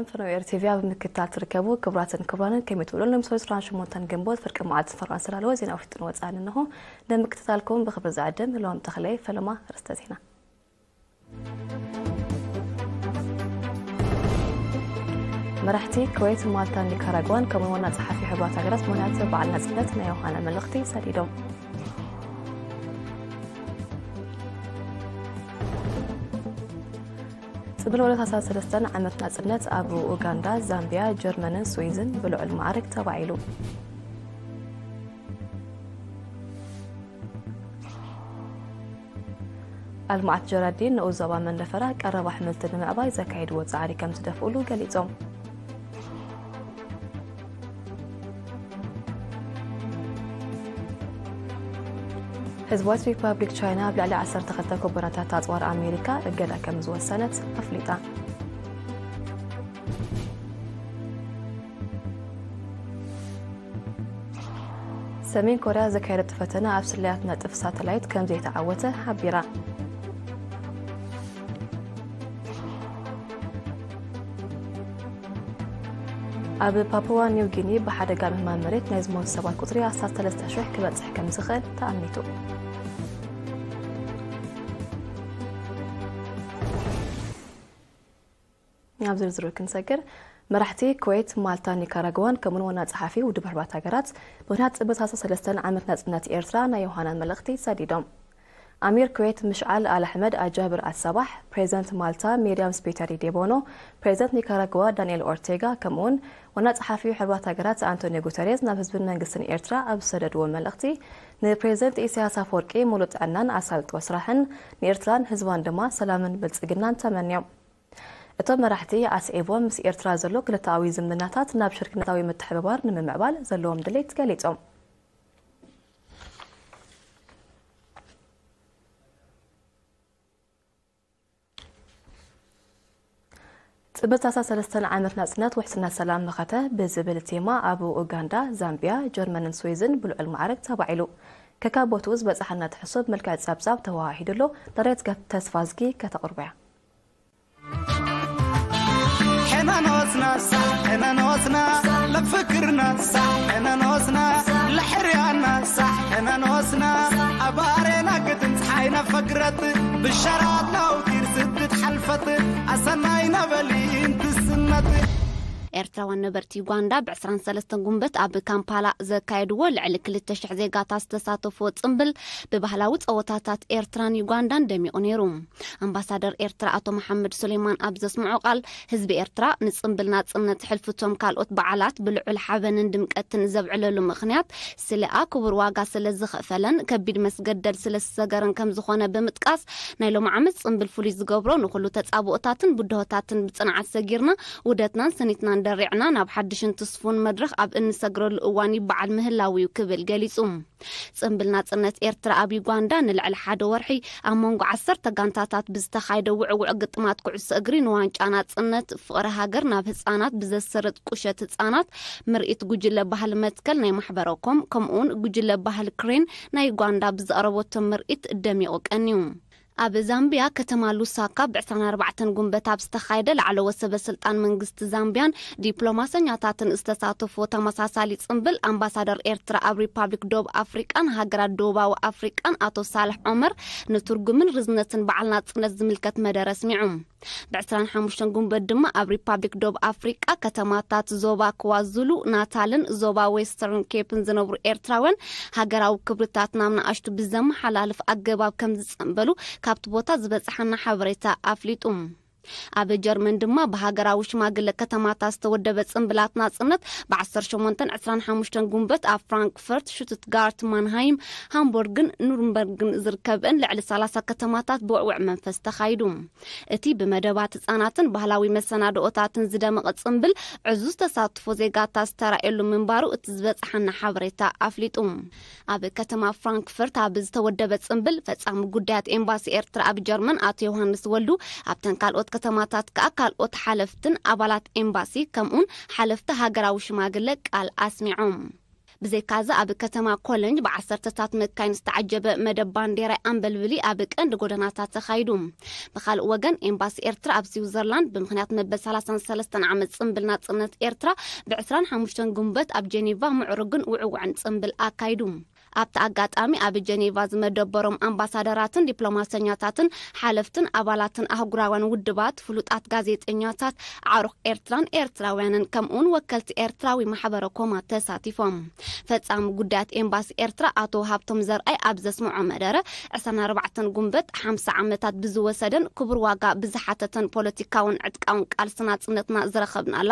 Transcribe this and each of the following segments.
ፍኖ ኤር ቲቪ ኣብ ምክትታል ትርከቡ ክቡራትን ክቡራንን፣ ከመይ ትውዕሉ? ሎሚ ሰሉስ ዕስራን ሸሞንተን ግንቦት ፍርቂ መዓልቲ ፈረቓ ስላልዎ ዜና ውሽጥን ወጻእን እንሆ። ንምክትታልኩም ብኽብሪ ዝዕድም ሎም ተኽለይ። ፈለማ ርእስተ ዜና። መራሕቲ ኩዌት፣ ማልታን ኒካራጓን ከምኡ ዋና ጸሓፊ ሕቡራት ሃገራት ምኽንያት በዓል ናጽነት ናይ ዮሃና መልእኽቲ ሰዲዶም። ጽምብል ወለታ ሰለስተን ዓመት ናጽነት ኣብ ኡጋንዳ፣ ዛምቢያ፣ ጀርመንን ስዊዝን ብልዑል ማዕርግ ተባዒሉ። ኣልማዕት ጀራዲን ንኡስ ዞባ መንደፈራ ቀረብ ኣሕምልቲ ንምዕባይ ዘካየድዎ ጻዕሪ ከም ዝደፍኡሉ ገሊጾም። ህዝባዊት ሪፓብሊክ ቻይና ኣብ ልዕሊ ዓሰርተ ክልተ ኩባንያታት ኣጽዋር ኣሜሪካ እገዳ ከም ዝወሰነት ኣፍሊጣ። ሰሜን ኮርያ ዘካየደቶ ፈተነ ኣብ ስለያት ነጥፍ ሳተላይት ከም ዘይተዓወተ ሓቢራ። ኣብ ፓፑዋ ኒው ጊኒ ብሓደጋ ምህማም መሬት ናይ ዝሞቱ ሰባት ቁጽሪ ኣስታት ሰለስተ ሽሕ ክበጽሕ ከም ዝኽእል ተኣሚቱ። ናብ ዝርዝሩ ክንሰግር፣ መራሕቲ ኩዌት፣ ማልታ፣ ኒካራግዋን ከምኡውን ዋና ጸሓፊ ውድብ ሕቡራት ሃገራት ብምኽንያት ጽምብል ሰለስተን ዓመት ናጽነት ኤርትራ ናይ ዮሃና መልእኽቲ ሰዲዶም። ኣሚር ኩዌት ምሽዓል ኣል ኣሕመድ ኣጃብር ኣል ሳባሕ፣ ፕሬዚደንት ማልታ ሚርያም ስፒተሪ ዴቦኖ፣ ፕሬዚደንት ኒካራግዋ ዳንኤል ኦርቴጋ ከምኡውን ዋና ጸሓፊ ሕቡራት ሃገራት ኣንቶኒዮ ጉተሬዝ ናብ ህዝብን መንግስትን ኤርትራ ኣብ ዝሰደድዎ መልእኽቲ፣ ንፕሬዚደንት ኢሳያስ ኣፈወርቂ ሙሉእ ጥዕናን ኣሳልጦ ስራሕን፣ ንኤርትራን ህዝባን ድማ ሰላምን ብልጽግናን ተመንዮም። እቶም መራሕቲ ኣስዒቦም፣ ምስ ኤርትራ ዘሎ ክልተኣዊ ዝምድናታት ናብ ሽርክነታዊ ምትሕብባር ንምምዕባል ዘለዎም ድሌት ገሊጾም። ጽምብል ሰለስተን ዓመት ናጽነት ውሕስነት ሰላም መኸተ ብዝብል ቴማ ኣብ ኡጋንዳ፣ ዛምቢያ፣ ጀርመንን ስዊዝን ብልዑል ማዕረግ ተባዒሉ። ከካብ ቦትኡ ዝበጽሓና ትሕሱብ መልክዕ ጸብጻብ ተወሃሂዱሉ። ዳሬት ተስፋዝጊ ከተቕርቦ እያ። ሕናኖስና ሳዕ ሕናኖስና ለፍክርና ሳዕ ሕናኖስና ለሕርያና ሳዕ ሕናኖስና ኣብ ኣሬና ግጥም ፀሓይና ፈግረት ብሻራት ናውቲር ስድት ሓልፈት ኣሰናይ ነበሊ እንትስነት። ኤርትራውያን ነበርቲ ዩጋንዳ ብ ዕስራን ሰለስተን ጉንበት ኣብ ካምፓላ ዘካየድዎ ልዕሊ ክልተ ሽሕ ዜጋታት ዝተሳተፍዎ ጽምብል ብባህላዊ ጸወታታት ኤርትራን ዩጋንዳን ደሚቑ ነይሩ። ኣምባሳደር ኤርትራ ኣቶ መሓመድ ሱሌማን ኣብ ዘስምዖ ቃል፣ ህዝቢ ኤርትራ ንጽምብል ናጽነት ሕልፍቶም ካልኦት በዓላት ብልዑል ሓበንን ድምቀትን ዘብዕለሉ ምኽንያት፣ ስለኣ ክቡር ዋጋ ስለ ዝኸፈለን ከቢድ መስገደል ስለ ዝሰገረን ከም ዝኾነ ብምጥቃስ፣ ናይ ሎሚ ዓመት ጽምብል ፍሉይ ዝገብሮ ንኹሉ ተጻብኦታትን ብድሆታትን ብጽንዓት ሰጊርና፣ ውደትናን ስኒትናን ደሪዕና ናብ ሓድሽን ትስፉን መድረኽ ኣብ እንሰግረሉ እዋን ይበዓል ምህላው እዩ ክብል ገሊጹ። ጽምብል ናጽነት ኤርትራ ኣብ ዩጋንዳ ንልዕሊ ሓደ ወርሒ ኣብ መንጎ ዓሰርተ ጋንታታት ብዝተኻየደ ውዕውዕ ግጥማት ኩዕሶ እግሪ ንዋንጫ ናጽነት፣ ፍቕሪ ሃገር ናብ ህጻናት ብዘስርጽ ቁሸት ህጻናት፣ ምርኢት ጉጅለ ባህሊ መትከል ናይ ማሕበረኮም፣ ከምኡውን ጉጅለ ባህሊ ክሬን ናይ ዩጋንዳ ብዘቕረበቶ ምርኢት ደሚቑ ቀንዩ። ኣብ ዛምቢያ ከተማ ሉሳካ ብ ዕስራን ኣርባዕተን ጉንበት ኣብ ዝተኻየደ ላዕለዎት ሰበ ስልጣን መንግስቲ ዛምቢያን ዲፕሎማሰኛታትን ዝተሳተፎ ተመሳሳሊ ጽምብል ኣምባሳደር ኤርትራ ኣብ ሪፓብሊክ ዶብ ኣፍሪቃን ሃገራት ዶባዊ ኣፍሪቃን ኣቶ ሳልሕ ዖመር ንትርጉምን ርዝነትን በዓል ናጽነት ዝምልከት መደረ ኣስሚዑ። ብ ዕስራን ሓሙሽተን ጉንበት ድማ ኣብ ሪፓብሊክ ዶብ ኣፍሪቃ ከተማታት ዞባ ክዋዙሉ ናታልን ዞባ ዌስተርን ኬፕን ዝነብሩ ኤርትራውያን ሃገራዊ ክብርታት ናብ ንኣሽቱ ብዘመሓላልፍ ኣገባብ ከም ዝጸንበሉ ካብቲ ቦታ ዝበጽሓና ሓበሬታ ኣፍሊጡ። ኣብ ጀርመን ድማ ብሃገራዊ ሽማግለ ከተማታት ዝተወደበ ጽምብላት ናጽነት ብ ዓሰርተ ሸሞንተን ዕስራን ሓሙሽተን ጉንበት ኣብ ፍራንክፈርት፣ ሽቱትጋርት፣ ማንሃይም፣ ሃምቦርግን ኑርንበርግን ዝርከብእን ልዕሊ ሰላሳ ከተማታት ብውዕውዕ መንፈስ ተኻይዱ። እቲ ብመደባት ህጻናትን ባህላዊ መሰናድኦታትን ዝደመቐ ጽምብል ዕዙዝ ተሳትፎ ዜጋታት ዝተራእየሉ ምንባሩ እቲ ዝበጽሓና ሓበሬታ ኣፍሊጡ። ኣብ ከተማ ፍራንክፈርት ኣብ ዝተወደበ ጽምብል ፈጻሚ ጉዳያት ኤምባሲ ኤርትራ ኣብ ጀርመን ኣቶ ዮሃንስ ወልዱ፣ ኣብተን ካልኦት ከተማታት ከኣ ካልኦት ሓለፍትን ኣባላት ኤምባሲ ከምኡን ሓለፍቲ ሃገራዊ ሽማግለ ቃል ኣስሚዖም። ብዘይካዚ ኣብ ከተማ ኮለንጅ ብዓሰርተታት መካይን ዝተዓጀበ መደብ ባንዴራ ኣንበልብሊ ኣብ ቀንዲ ጎደናታት ተኻይዱ። ብኻልእ ወገን ኤምባሲ ኤርትራ ኣብ ስዊዘርላንድ ብምኽንያት መበል ሰላሳን ሰለስተን ዓመት ጽምብል ናጽነት ኤርትራ ብ ዕስራን ሓሙሽተን ግንቦት ኣብ ጀኔቫ ምዕሩግን ውዕውዕን ጽምብል ኣካይዱ። ኣብቲ ኣጋጣሚ ኣብ ጀኔቫ ዝመደበሮም ኣምባሳደራትን ዲፕሎማሰኛታትን ሓለፍትን ኣባላትን ኣህጉራውያን ውድባት፣ ፍሉጣት ጋዜጠኛታት፣ ኣዕሩኽ ኤርትራን ኤርትራውያንን ከምኡውን ወከልቲ ኤርትራዊ ማሕበረ ኮማት ተሳቲፎም። ፈጻሚ ጉዳያት ኤምባሲ ኤርትራ ኣቶ ሃብቶም ዘርኣይ ኣብ ዘስምዖ መደረ ዕስራን ኣርባዕተን ጉንበት ሓምሳ ዓመታት ብዝወሰደን ክቡር ዋጋ ብዝሓተተን ፖለቲካውን ዕጥቃውን ቃልሲ ናጽነትና ዝረኸብናላ፣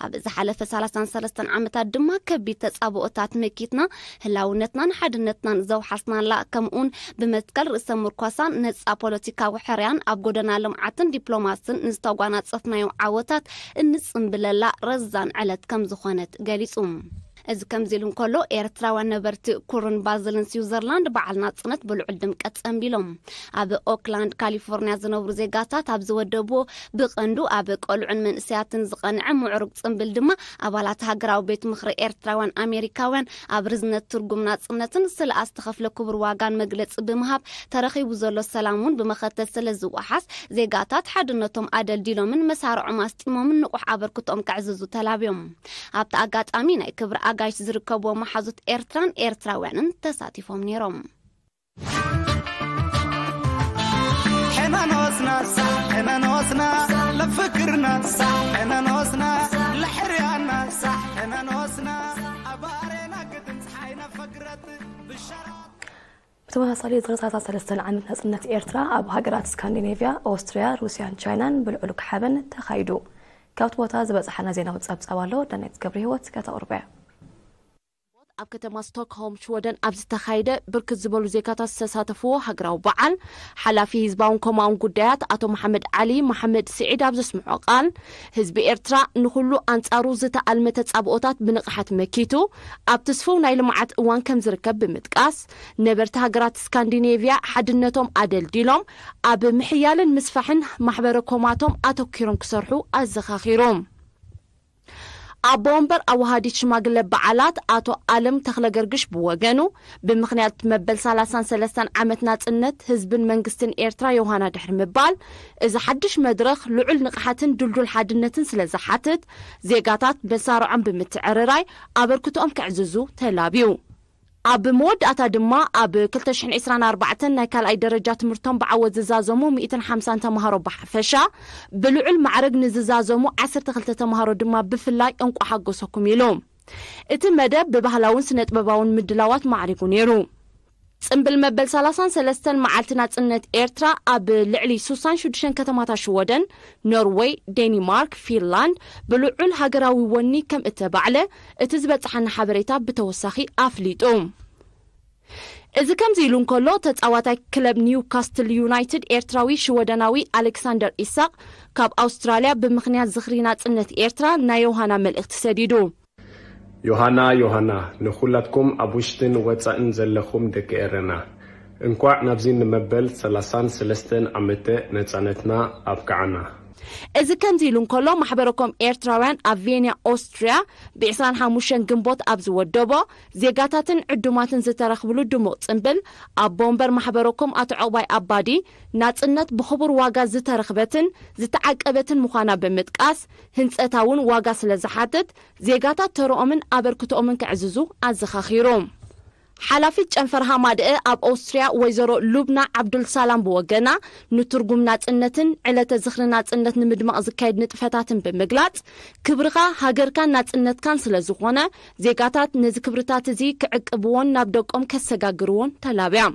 ኣብ ዝሓለፈ ሰላሳን ሰለስተን ዓመታት ድማ ከቢድ ተጻብኦታት መኪትና ህላውነትናን ሓድነትናን ዘውሓስናላ፣ ከምኡውን ብመትከል ርእሰ ምርኮሳን ነጻ ፖለቲካዊ ሕርያን ኣብ ጎደና ልምዓትን ዲፕሎማስን ንዝተጓናጸፍናዮ ዓወታት እንጽምብለላ ረዛን ዕለት ከም ዝኾነት ገሊጹ። እዚ ከምዚ ኢሉ እንከሎ፣ ኤርትራውያን ነበርቲ ኩርን ባዝልን ስዊዘርላንድ በዓል ናጽነት ብልዑል ድምቀት ጸንቢሎም። ኣብ ኦክላንድ ካሊፎርኒያ ዝነብሩ ዜጋታት ኣብ ዝወደብዎ ብቐንዱ ኣብ ቆልዑን መንእሰያትን ዝቐንዐ ምዕሩግ ጽምብል ድማ ኣባላት ሃገራዊ ቤት ምኽሪ ኤርትራውያን ኣሜሪካውያን ኣብ ርዝነት ትርጉም ናጽነትን ስለ ዝተኸፍለ ክቡር ዋጋን መግለጺ ብምሃብ ተረኺቡ ዘሎ ሰላም እውን ብመኸተ ስለ ዝወሓስ ዜጋታት ሓድነቶም ኣደልዲሎምን መሳርዖም ኣስጢሞምን ንቑሕ ኣበርክቶኦም ከዕዝዙ ተላብዮም። ኣብቲ ኣጋጣሚ ናይ ክብሪ ኣጋይሽ ዝርከብዎ መሓዙት ኤርትራን ኤርትራውያንን ተሳቲፎም ነይሮም። ሕናኖስና ሳዕ ሕናኖስና ለፍክርና ሳዕ ሕናኖስና ለሕርያና ሳዕ ሕናኖስና ኣባሬና ግድም ፀሓይና ፈግረት ብሸራ ብተመሳሳሊ ዝኽሪ ሰላሳ ሰለስተን ዓመት ናጽነት ኤርትራ ኣብ ሃገራት ስካንዲኔቭያ፣ ኦስትርያ፣ ሩስያን ቻይናን ብልዑል ክሓበን ተኻይዱ። ካብቲ ቦታ ዝበጽሓና ዜናዊ ጸብጻብ ኣሎ፣ ዳናይት ገብረ ህይወት ከተቕርቦ እያ። ኣብ ከተማ ስቶክሆልም ሽወደን ኣብ ዝተኻየደ ብርክት ዝበሉ ዜጋታት ዝተሳተፍዎ ሃገራዊ በዓል ሓላፊ ህዝባውን ኮማውን ጉዳያት ኣቶ መሓመድ ዓሊ መሓመድ ስዒድ ኣብ ዘስምዖ ቃል ህዝቢ ኤርትራ ንኹሉ ኣንጻሩ ዝተኣልመ ተጻብኦታት ብንቕሓት መኪቱ ኣብ ትስፉው ናይ ልምዓት እዋን ከም ዝርከብ ብምጥቃስ ነበርቲ ሃገራት ስካንዲኔቭያ ሓድነቶም ኣደልዲሎም ኣብ ምሕያልን ምስፋሕን ማሕበረ ኮማቶም ኣተኪሮም ክሰርሑ ኣዘኻኺሩ። ኣቦ ወንበር ኣወሃዲት ሽማግለ በዓላት ኣቶ ኣለም ተኽለገርግሽ ብወገኑ ብምኽንያት መበል ሰላሳን ሰለስተን ዓመት ናጽነት ህዝብን መንግስትን ኤርትራ ዮሃና ድሕሪ ምባል እዚ ሓድሽ መድረኽ ልዑል ንቕሓትን ድልዱል ሓድነትን ስለ ዝሓትት ዜጋታት መሳርዖም ብምትዕርራይ ኣበርክቶኦም ከዕዝዙ ተላብዩ። ኣብ መወዳእታ ድማ ኣብ ክልተ ሽሕን ዕስራን ኣርባዕተን ናይ ካልኣይ ደረጃ ትምህርቶም ብዓወት ዝዛዘሙ ሚእትን ሓምሳን ተምሃሮ ብሓፈሻ ብልዑል ማዕረግ ንዝዛዘሙ ዓሰርተ ክልተ ተምሃሮ ድማ ብፍላይ እንቋዕ ሓጎሰኩም ኢሉ። እቲ መደብ ብባህላውን ስነጥበባውን ምድላዋት ማዕሪጉ ነይሩ። ጽምብል መበል ሰላሳን ሰለስተን መዓልቲ ናጽነት ኤርትራ ኣብ ልዕሊ ሱሳን ሽዱሽተን ከተማታት ሽወደን፣ ኖርወይ፣ ዴኒማርክ፣ ፊንላንድ ብልዑል ሃገራዊ ወኒ ከም እተባዕለ እቲ ዝበጽሓና ሓበሬታ ብተወሳኺ ኣፍሊጡ። እዚ ከምዚ ኢሉ እንከሎ ተጻዋታይ ክለብ ኒውካስትል ዩናይትድ ኤርትራዊ ሽወደናዊ ኣሌክሳንደር ኢሳቕ ካብ ኣውስትራልያ ብምኽንያት ዝኽሪ ናጽነት ኤርትራ ናይ ዮሃና መልእኽቲ ሰዲዱ። ዮሃና ዮሃና ንኹላትኩም ኣብ ውሽጥን ወጻእን ዘለኹም ደቂ ኤረና እንኳዕ ናብዚ ንመበል ሰላሳን ሰለስተን ዓመተ ነጻነትና ኣብቅዓና። እዚ ከምዚ ኢሉ እንከሎ ማሕበረኮም ኤርትራውያን ኣብ ቬንያ ኦስትርያ ብ ዕስራን ሓሙሽተን ግንቦት ኣብ ዝወደቦ ዜጋታትን ዕዱማትን ዝተረኽብሉ ድሙቕ ጽምብል ኣቦ ወንበር ማሕበረኮም ኣቶ ዕቑባይ ኣባዲ ናጽነት ብኽቡር ዋጋ ዝተረኽበትን ዝተዓቀበትን ምዃና ብምጥቃስ ህንጸታውን ዋጋ ስለ ዝሓትት ዜጋታት ተርኦምን ኣበርክቶኦምን ከዕዝዙ ኣዘኻኺሩ። ሓላፊት ጨንፈር ሃማደአ ኣብ ኦስትርያ ወይዘሮ ሉብና ዓብዱልሳላም ብወገና ንትርጉም ናጽነትን ዕለተ ዝኽሪ ናጽነት ንምድማቕ ዝካየድ ንጥፈታትን ብምግላጽ ክብርኻ ሃገርካን ናጽነትካን ስለ ዝኾነ ዜጋታት ነዚ ክብርታት እዚ ክዕቅብዎን ናብ ደቆም ከሰጋግርዎን ተላብያ።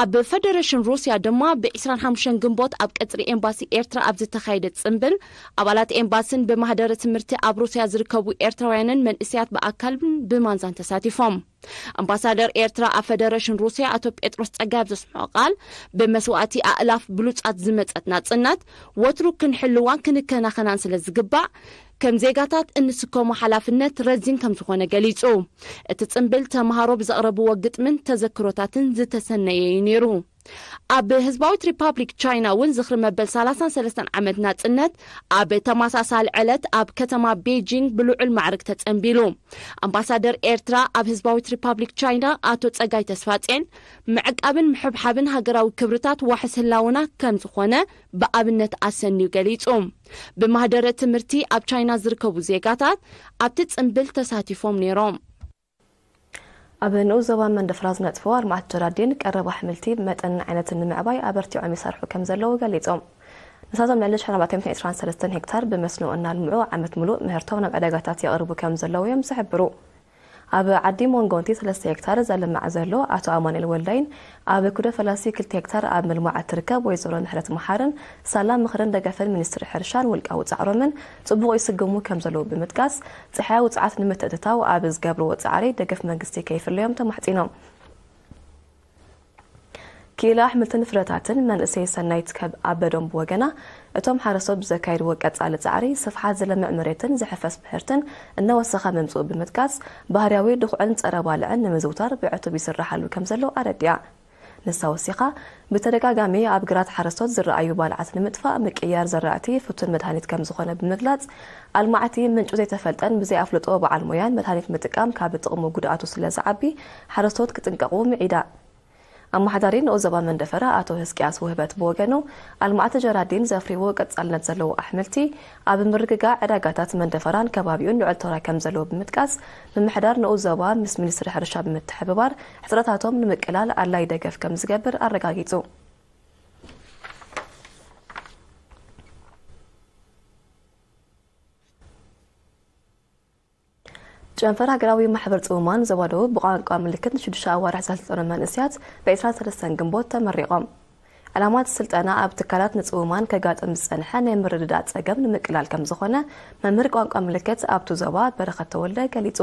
ኣብ ፈደረሽን ሩስያ ድማ ብ ዕስራን ሓሙሽተን ግንቦት ኣብ ቀጽሪ ኤምባሲ ኤርትራ ኣብ ዝተኻየደ ጽምብል ኣባላት ኤምባስን ብማህደረ ትምህርቲ ኣብ ሩስያ ዝርከቡ ኤርትራውያንን መንእሰያት ብኣካልን ብማንዛን ተሳቲፎም። ኣምባሳደር ኤርትራ ኣብ ፈደረሽን ሩስያ ኣቶ ጴጥሮስ ጸጋይ ኣብ ዘስምዖ ቃል ብመስዋእቲ ኣእላፍ ብሉጻት ዝመጸት ናጽነት ወትሩ ክንሕልዋን ክንከናኸናን ስለ ዝግባእ ከም ዜጋታት እንስከሞ ሓላፍነት ረዚን ከም ዝኾነ ገሊጹ። እቲ ጽምብል ተምሃሮ ብዘቕረብዎ ግጥምን ተዘክሮታትን ዝተሰነየ እዩ ነይሩ። ኣብ ህዝባዊት ሪፓብሊክ ቻይና እውን ዝኽሪ መበል ሰላሳን ሰለስተን ዓመት ናጽነት ኣብ ተመሳሳሊ ዕለት ኣብ ከተማ ቤጂንግ ብልዑል ማዕርግ ተጸንቢሉ። ኣምባሳደር ኤርትራ ኣብ ህዝባዊት ሪፓብሊክ ቻይና ኣቶ ጸጋይ ተስፋጼን፣ ምዕቃብን ምሕብሓብን ሃገራዊ ክብርታት ዋሕስ ህላውና ከም ዝኾነ ብኣብነት ኣሰንዩ ገሊጹ። ብማህደረ ትምህርቲ ኣብ ቻይና ዝርከቡ ዜጋታት ኣብቲ ጽንብል ተሳቲፎም ነይሮም። ኣብ ንኡስ ዞባ መንደፈራ ዝነጥፈው ኣልማዕቲ ጀራዲን ቀረብ ኣሕምልቲ መጠንን ዓይነትን ንምዕባይ ኣበርቲዖም ይሰርሑ ከም ዘለዉ ገሊጾም። ንሳቶም ልዕሊ ሽሕን ኣርባዕተ ሚእትን ዕስራን ሰለስተን ሄክታር ብመስኖ እናልምዑ ዓመት ምሉእ ምህርቶም ናብ ዕዳጋታት የቕርቡ ከም ዘለዉ እዮም ዝሕብሩ። ኣብ ዓዲ ሞንጎንቲ ሰለስተ ሄክታር ዘልምዕ ዘሎ ኣቶ ኣማኑኤል ወልዳይን ኣብ ኩደ ፈላሲ ክልተ ሄክታር ኣብ ምልማዕ እትርከብ ወይዘሮ ምሕረት መሓርን ሳላ ምኽርን ደገፍን ሚኒስትሪ ሕርሻን ውልቃዊ ጻዕሮምን ጽቡቕ ይስገሙ ከም ዘለዉ ብምጥቃስ፣ ጸሓያዊ ጸዓት ንምትእትታው ኣብ ዝገብርዎ ጻዕሪ ደገፍ መንግስቲ ከይፍለዮም ተማሕጺኖም። ክኢላ ኣሕምልትን ፍረታትን መንእሰይ ሰናይት ከብ ኣበዶም ብወገና፣ እቶም ሓረስቶት ብዘካየድዎ ቀጻሊ ጻዕሪ ስፍሓት ዝለምዕ መሬትን ዝሕፈስ ብሕርትን እናወሰኸ ምምጽኡ ብምጥቃስ፣ ባህርያዊ ድኹዕን ጸረ ባልዕን ንምዝውታር ብዕቱብ ይስራሓሉ ከም ዘሎ ኣረዲኣ። ንሳ ወሲኻ፣ ብተደጋጋሚ ኣብ ግራት ሓረስቶት ዝረኣዩ ባልዓት ንምጥፋእ ምቅያር ዘራእቲ ፍቱን መድሃኒት ከም ዝኾነ ብምግላጽ፣ ኣልማዕቲ ምንጩ ዘይተፈልጠን ብዘይ ኣፍልጦ በዓል ሞያን መድሃኒት ምጥቃም ካብ ጥቕሙ ጉድኣቱ ስለ ዝዓቢ ሓረስቶት ክጥንቀቑ ምዒዳ። ኣመሓዳሪ ንኡስ ዞባ መንደፈራ ኣቶ ህዝቅያስ ውህበት ብወገኑ፣ ኣልማዕቲ ጀራዲን ዘፍርይዎ ቀጻልነት ዘለዎ ኣሕምልቲ ኣብ ምርግጋእ ዕዳጋታት መንደፈራን ከባቢኡን ልዑል ተራ ከም ዘለዎ ብምጥቃስ፣ ምምሕዳር ንኡስ ዞባ ምስ ሚኒስትሪ ሕርሻ ብምትሕብባር ሕጽረታቶም ንምቅላል ኣድላይ ደገፍ ከም ዝገብር ኣረጋጊጹ። ጨንፈር ሃገራዊ ማሕበር ጽሙማን ዞባ ደቡብ ብቋንቋ ምልክት ንሽዱሽተ ኣዋርሕ ዘሰልጠኑ መንእሰያት ብ ዕስራን ሰለስተን ግንቦት ተመሪቖም። ዕላማ እቲ ስልጠና ኣብ ትካላት ንጽሙማን ከጋጥም ዝጸንሐ ናይ ምርድዳእ ጸገም ንምቅላል ከም ዝኾነ መምህር ቋንቋ ምልክት ኣብቱ ዞባ በረኸት ተወልደ ገሊጹ።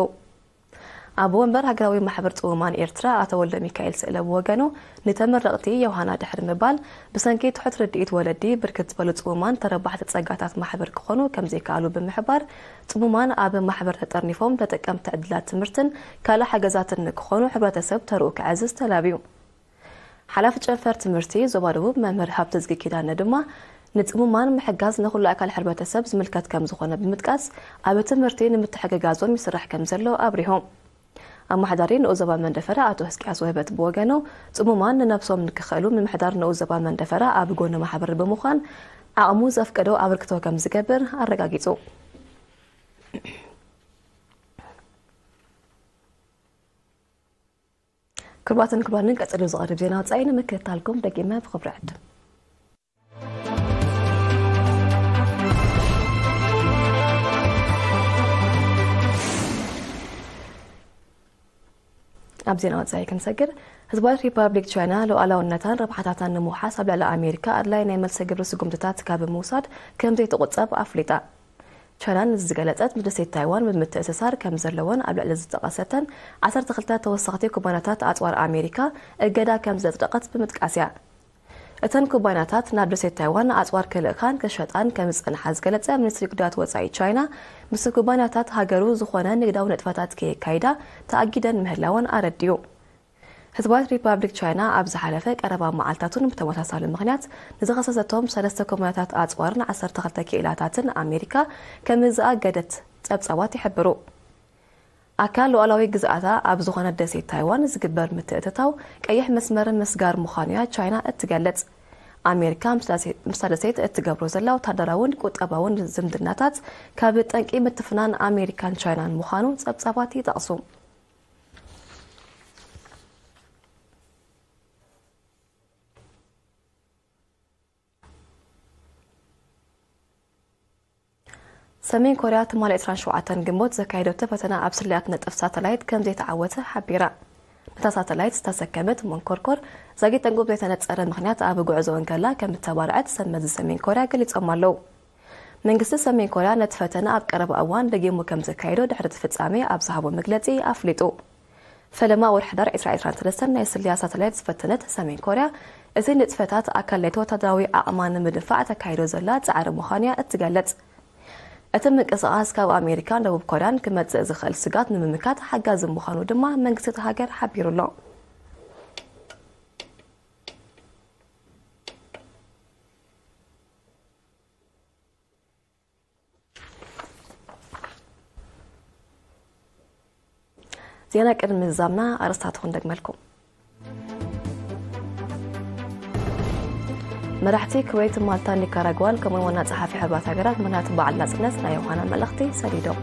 ኣቦ ወንበር ሃገራዊ ማሕበር ጽሙማን ኤርትራ ኣቶ ወልደ ሚካኤል ስእለ ብወገኑ፣ ንተመረቕቲ ዮሃና ድሕሪ ምባል፣ ብሰንኪ ትሑት ርድኢት ወለዲ ብርክት ዝበሉ ጽሙማን ተረባሕቲ ጸጋታት ማሕበር ክኾኑ ከም ዘይከኣሉ ብምሕባር፣ ጽሙማን ኣብ ማሕበር ተጠርኒፎም ተጠቀምቲ ዕድላት ትምህርትን ካልእ ሓገዛትን ንክኾኑ ሕብረተሰብ ተርኡ ክዕዝዝ ተላብዩ። ሓላፊ ጨንፈር ትምህርቲ ዞባ ደቡብ መምህር ሃብተዝጊ ኪዳነ ድማ፣ ንጽሙማን ምሕጋዝ ንኹሉ ኣካል ሕብረተሰብ ዝምልከት ከም ዝኾነ ብምጥቃስ፣ ኣብ ትምህርቲ ንምትሕግጋዞም ይስራሕ ከም ዘሎ ኣብሪሆም። ኣመሓዳሪ ንኡስ ዞባ መንደፈራ ኣቶ ህዝቅያስ ውህበት ብወገኑ፣ ጽሙማን ንነብሶም ንክኽእሉ ምምሕዳር ንኡስ ዞባ መንደፈራ ኣብ ጎኒ ማሕበር ብምዃን ዓቕሙ ዘፍቀዶ ኣበርክቶ ከም ዝገብር ኣረጋጊጹ። ክቡራትን ክቡራንን ቀጺሉ ዝቐርብ ዜና ወጻኢ ንምክትታልኩም ደጊመ ብኽብሪ ዕድም። ኣብ ዜና ወጻኢ ክንሰግር፣ ህዝባዊት ሪፓብሊክ ቻይና ሉዓላውነታን ረብሓታታን ንምውሓስ ኣብ ልዕሊ ኣሜሪካ ኣድላይ ናይ መልሰ ግብሪ ስጉምትታት ካብ ምውሳድ ከም ዘይትቑጠብ ኣፍሊጣ። ቻይና ንዚ ዝገለጸት ንደሴት ታይዋን ብምትእስሳር ከም ዘለወን ኣብ ልዕሊ ዝጠቐሰተን ዓሰርተ ክልተ ተወሰኽቲ ኩባንያታት ኣጽዋር ኣሜሪካ እገዳ ከም ዘጽደቐት ብምጥቃስ እያ። እተን ኩባንያታት ናብ ደሴት ታይዋን ኣጽዋር ክልእካን ክሸጣን ከም ዝጸንሓ ዝገለጸ ሚኒስትሪ ጉዳያት ወጻኢ ቻይና፣ ምስ ኩባንያታት ሃገሩ ዝኾነ ንግዳዊ ንጥፈታት ከየካይዳ ተኣጊደን ምህላወን ኣረዲኡ። ህዝባዊት ሪፓብሊክ ቻይና ኣብ ዝሓለፈ ቀረባ መዓልታቱን ብተመሳሳሊ ምኽንያት ንዝኸሰሰቶም ሰለስተ ኩባንያታት ኣጽዋርን ዓሰርተ ክልተ ክኢላታትን ኣሜሪካ ከም ዝኣገደት ጸብጻባት ይሕብሩ። ኣካል ሉዓላዊ ግዝኣታ ኣብ ዝኾነት ደሴት ታይዋን ዝግበር ምትእትታው ቀይሕ መስመር ምስጋር ምዃኑ እያ ቻይና እትገልጽ። ኣሜሪካ ምስታ ደሴት እትገብሮ ዘላ ወታደራውን ቁጠባውን ዝምድናታት ካብ ጠንቂ ምትፍናን ኣሜሪካን ቻይናን ምዃኑ ጸብጻባት ይጠቕሱ። ሰሜን ኮርያ ትማሊ ዕስራን ሸውዓተን ግንቦት ዘካየደቶ ፈተነ ኣብ ስልያት ነጥፍ ሳተላይት ከም ዘይተዓወተ ሓቢራ። ነታ ሳተላይት ዝተሰከመት መንኮርኮር ዛጊት ጠንቁ ብዘይተነጸረ ምኽንያት ኣብ ጉዕዞ እንከላ ከም እተባርዐት ሰብ መዚ ሰሜን ኮርያ ገሊጾም ኣለዉ። መንግስቲ ሰሜን ኮርያ ነቲ ፈተነ ኣብ ቀረባ እዋን ደጊሙ ከም ዘካየዶ ድሕሪ እቲ ፍጻሜ ኣብ ዝሃቦ መግለጺ ኣፍሊጡ። ፈለማ ወርሒ ሕዳር ዕስራ ዕስራን ሰለስተን ናይ ስልያ ሳተላይት ዝፈተነት ሰሜን ኮርያ፣ እዚ ንጥፈታት ኣካል ናይቲ ወታደራዊ ዓቕማ ንምድንፋዕ ተካይዶ ዘላ ጻዕሪ ምዃኑ እያ እትገልጽ። እቲ ምንቅስቓስ ካብ ኣሜሪካን ደቡብ ኮርያን ክመጽእ ዝኽእል ስጋት ንምምካት ሓጋዚ ምዃኑ ድማ መንግስቲ እታ ሃገር ሓቢሩ ኣሎ። ዜና ቅድሚ ምዝዛምና ኣርእስታቱ ክንደግመልኩም። መራሕቲ ኩዌት፣ ማልታን ኒካራጓን ከምኡውን ዋና ጸሓፊ ሕቡራት ሃገራት ምኽንያት በዓል ናጽነት ናይ ዮሃና መልእኽቲ ሰዲዶም።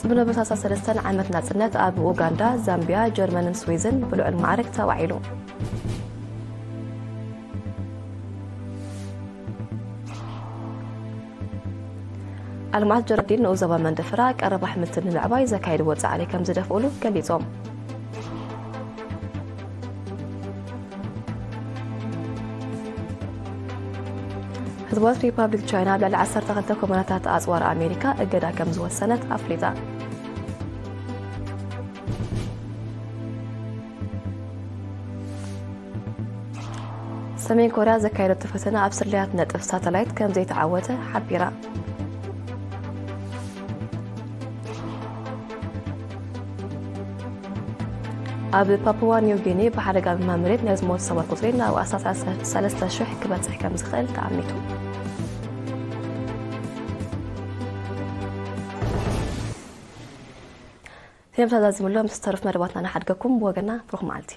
ጽምዶ ብሳሳ ሰለስተን ዓመት ናጽነት ኣብ ኡጋንዳ፣ ዛምቢያ፣ ጀርመንን ስዊዝን ብልዑል ማዕርግ ተባዒሉ። ኣልማዓት ጀራዲን ንኡስ ዞባ መንደፈራ ቀረብ ኣሕምልቲ ንምዕባይ ዘካየድዎ ጻዕሪ ከም ዝደፍኡሉ ገሊጾም። ህዝባዊት ሪፓብሊክ ቻይና ኣብ ልዕሊ ዓሰርተ ክልተ ኮመናታት ኣጽዋር ኣሜሪካ እገዳ ከም ዝወሰነት ኣፍሊጣ። ሰሜን ኮርያ ዘካየደቶ ፈተነ ኣብ ስለያት ነጥብ ሳተላይት ከም ዘይተዓወተ ሓቢራ። ኣብ ፓፑዋ ኒው ጊኒ ብሓደጋ ምምሃር መሬት ናይ ዝሞቱ ሰባት ቁጽሪ ናብ ኣስታት ሰለስተ ሽሕ ክበጽሕ ከም ዝኽእል ተኣሚቱ። ዜና ተዛዚምሎም ዝተረፉ መደባትና ንሓድገኩም። ብወገና ብሩኽ መዓልቲ።